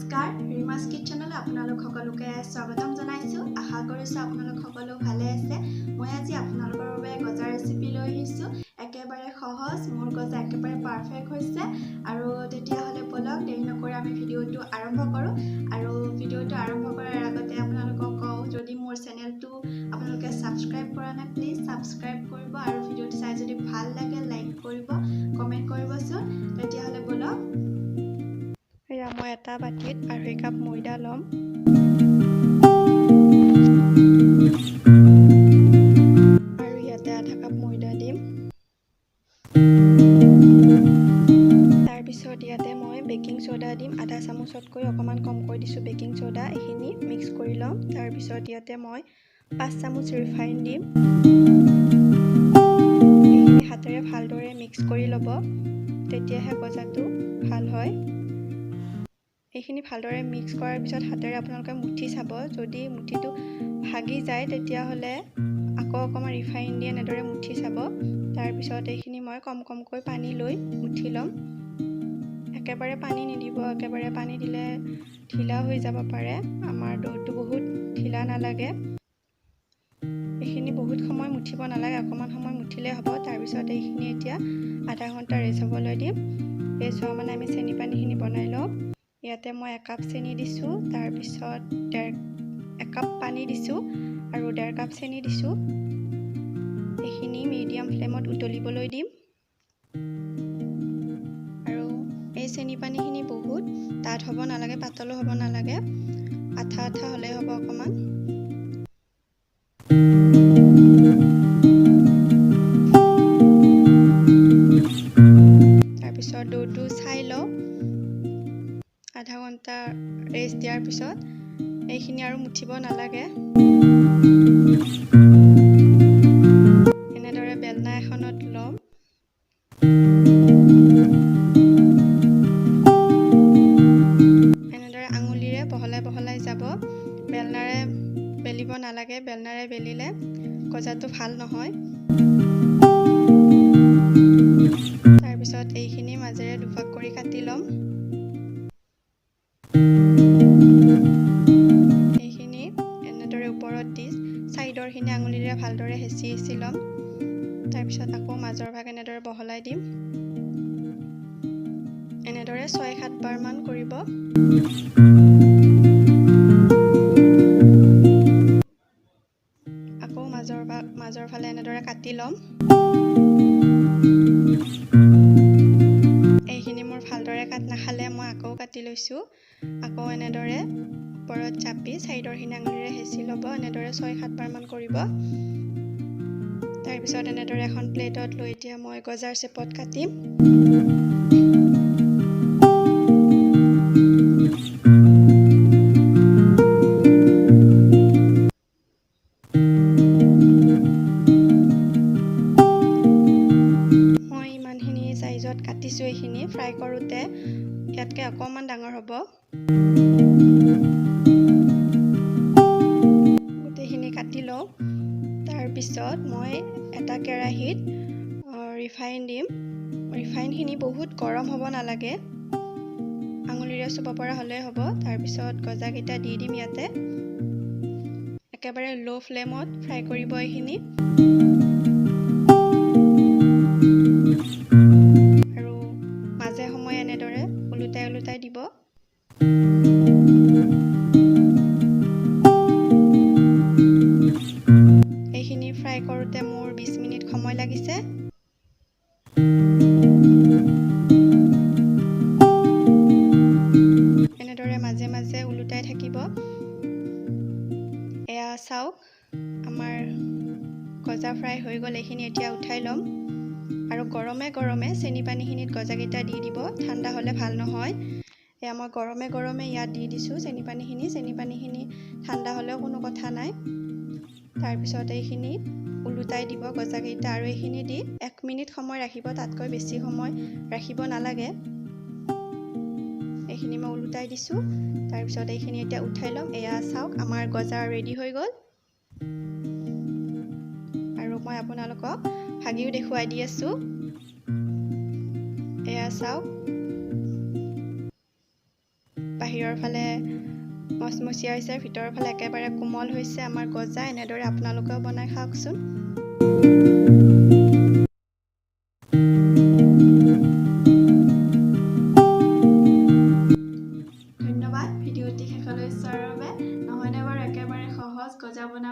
নমস্কাৰ, ৰিমাছ কিটচেনলৈ আপোনালোক সকলোকে স্বাগতম জনাইছোঁ। আশা কৰিছোঁ আপোনালোক সকলো ভালে আছে। মই আজি আপোনালোকৰ বাবে গজা ৰেচিপি লৈ আহিছোঁ। একেবাৰে সহজ, মোৰ গজা একেবাৰে পাৰফেক্ট হৈছে। আৰু তেতিয়াহ'লে ব'লক, দেৰি নকৰি আমি ভিডিঅ'টো আৰম্ভ কৰোঁ। আৰু ভিডিঅ'টো আৰম্ভ কৰাৰ আগতে আপোনালোকক কওঁ, যদি মোৰ চেনেলটো আপোনালোকে ছাবস্ক্ৰাইব কৰা নাই, প্লিজ ছাবস্ক্ৰাইব কৰিব। আৰু ভিডিঅ'টো চাই যদি ভাল লাগে লাইক কৰিব, কমেণ্ট কৰিবচোন। তেতিয়াহ'লে ব'লক। এয়া মই এটা বাতিত 2.5 কাপ ময়দা ল'ম। আৰু ইয়াতে আধা কাপ ময়দা দিম। তাৰপিছত ইয়াতে মই বেকিং চ'ডা দিম, আধা চামুচতকৈ অকণমান কমকৈ দিছোঁ বেকিং চ'ডা। এইখিনি মিক্স কৰি ল'ম। তাৰপিছত ইয়াতে মই 5 চামুচ ৰিফাইন দিম। এইখিনি হাতেৰে ভালদৰে মিক্স কৰি ল'ব, তেতিয়াহে গজাটো ভাল হয়। এইখিনি ভালদৰে মিক্স কৰাৰ পিছত হাতেৰে আপোনালোকে মুঠি চাব। যদি মুঠিটো ভাগি যায় তেতিয়াহ'লে আকৌ অকণমান ৰিফাইন দি এনেদৰে মুঠি চাব। তাৰপিছত এইখিনি মই কম কমকৈ পানী লৈ মুঠি ল'ম। একেবাৰে পানী নিদিব, একেবাৰে পানী দিলে ঢিলা হৈ যাব পাৰে। আমাৰ দৌটো বহুত ঢিলা নালাগে। এইখিনি বহুত সময় মুঠিব নালাগে, অকণমান সময় মুঠিলেই হ'ব। তাৰপিছত এইখিনি এতিয়া আধা ঘণ্টা ৰেষ্ট হ'বলৈ দিম। ৰেষ্ট হোৱা মানে আমি চেনি পানীখিনি বনাই লওঁ। ইয়াতে মই 1 কাপ চেনি দিছোঁ, তাৰপিছত 1 কাপ পানী দিছোঁ আৰু 1.5 কাপ চেনি দিছোঁ। এইখিনি মিডিয়াম ফ্লেমত উতলিবলৈ দিম। আৰু এই চেনি পানীখিনি বহুত ডাঠ হ'ব নালাগে, পাতলো হ'ব নালাগে, আঠা আঠা হ'লেই হ'ব অকণমান। তাৰপিছত দৌটো চাই লওঁ। আধা ঘণ্টা ৰেষ্ট দিয়াৰ পিছত এইখিনি আৰু মুঠিব নালাগে। এনেদৰে বেলনা এখনত ল'ম। এনেদৰে আঙুলিৰে বহলাই বহলাই যাব, বেলনাৰে বেলিব নালাগে। বেলনাৰে বেলিলে গজাটো ভাল নহয়। তাৰপিছত এইখিনি মাজেৰে দুভাগ কৰি কাটি ল'ম। এইখিনি এনেদৰে ওপৰত দি চাইডৰখিনি আঙুলিৰে ভালদৰে হেঁচি হেঁচি ল'ম। তাৰপিছত আকৌ মাজৰ ভাগ এনেদৰে বহলাই দিম। এনেদৰে 6-7 বাৰমান কৰিব। আকৌ মাজৰ ফালে এনেদৰে কাটি ল'ম। এইখিনি মোৰ ভালদৰে কাট নাখালে মই আকৌ কাটি লৈছোঁ। আকৌ এনেদৰে ওপৰত চাপি চাইডৰখিনি আঙুলিৰে হেঁচি ল'ব। এনেদৰে 6-7 বাৰমান কৰিব। তাৰপিছত এনেদৰে এখন প্লেটত লৈ এতিয়া মই গজাৰ চেপত কাটিম। মই ইমানখিনি চাইজত কাটিছোঁ। এইখিনি ফ্ৰাই কৰোঁতে ইয়াতকৈ অকণমান ডাঙৰ হ'ব। গোটেইখিনি কাটি লওঁ। তাৰপিছত মই এটা কেৰাহীত ৰিফাইন দিম। ৰিফাইনখিনি বহুত গৰম হ'ব নালাগে, আঙুলিৰে চুব পৰা হ'লেই হ'ব। তাৰপিছত গজাকেইটা দি দিম ইয়াতে। একেবাৰে ল' ফ্লেমত ফ্ৰাই কৰিব এইখিনি। আৰু মাজে সময়ে এনেদৰে ওলোটাই ওলোটাই দিব। এইখিনি ফ্ৰাই কৰোঁতে মোৰ 20 মিনিট সময় লাগিছে। এনেদৰে মাজে মাজে ওলোটাই থাকিব। এয়া চাওক, আমাৰ গজা ফ্ৰাই হৈ গ'ল। এইখিনি এতিয়া উঠাই ল'ম। আৰু গৰমে গৰমে চেনি পানীখিনিত গজাকেইটা দি দিব, ঠাণ্ডা হ'লে ভাল নহয়। এয়া মই গৰমে গৰমে ইয়াত দি দিছোঁ চেনি পানীখিনি। চেনি পানীখিনি ঠাণ্ডা হ'লেও কোনো কথা নাই। তাৰপিছত এইখিনি ওলোটাই দিব গজাকেইটা। আৰু এইখিনি দি 1 মিনিট সময় ৰাখিব, তাতকৈ বেছি সময় ৰাখিব নালাগে। এইখিনি মই ওলোটাই দিছোঁ। তাৰপিছত এইখিনি এতিয়া উঠাই ল'ম। এয়া চাওক, আমাৰ গজা ৰেডি হৈ গ'ল। আৰু মই আপোনালোকক ভাগিও দেখুৱাই দি আছোঁ। এয়া চাওক, বাহিৰৰ ফালে মচমচীয়া হৈছে, ভিতৰৰ ফালে একেবাৰে কোমল হৈছে আমাৰ গজা। এনেদৰে আপোনালোকেও বনাই খাওকচোন। ধন্যবাদ ভিডিঅ'টি শেষলৈ চোৱাৰ বাবে। নহয়নে বাৰু একেবাৰে সহজ গজা বনাব।